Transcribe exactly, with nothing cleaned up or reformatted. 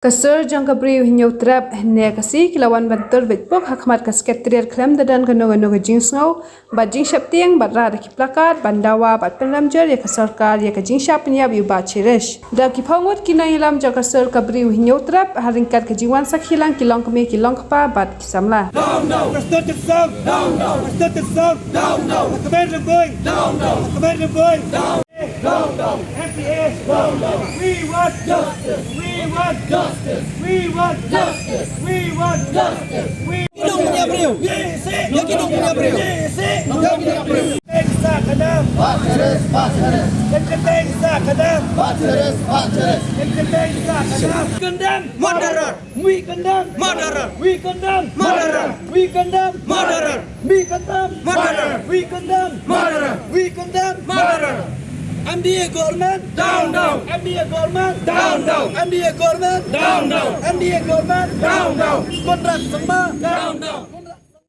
Ka sur jong ka Bri u Hynñiewtrep, hynne ka sngi ki la wan ban tur beit puk ha khmat ka Secretariat khlem da don kano kano ka jingsngew bad jingsheptieng bad rah da ki placard ban dawa bad pynrem jur ïa ka sorkar ïa ka jingshah pynïap ïa u Bah Cherish. Da ki phew ngut ki nongïalam jong ka sur ka Bri u Hynñiewtrep ha ryngkat ka jingwan sakhi lang ki longkmie ki longkpa bad ki samla. Ka sur tyrsong, ka sur tyrsong, ka kmen rymbui, ka kmen rymbui. Down, down. M P A. Down, down. We want justice. We want justice. We want justice. We want justice. We Ki nongpynïap briew. Ye se. Ïa ki nongpynïap briew. Ye se. Ïa ki nongpynïap briew. Teng sa ka dam. Bah Cherish, Bah Cherish. Teng sa ka dam. Bah Cherish, Bah Cherish. Teng sa ka dam. Condemn murderer. We condemn murderer. We condemn murderer. We condemn murderer. We condemn murderer. We condemn murderer. We condemn murderer. M D A government. Down, down. M D A government. Down, down. M D A government. Down, down. M D A government. Down, down. Conrad Sangma.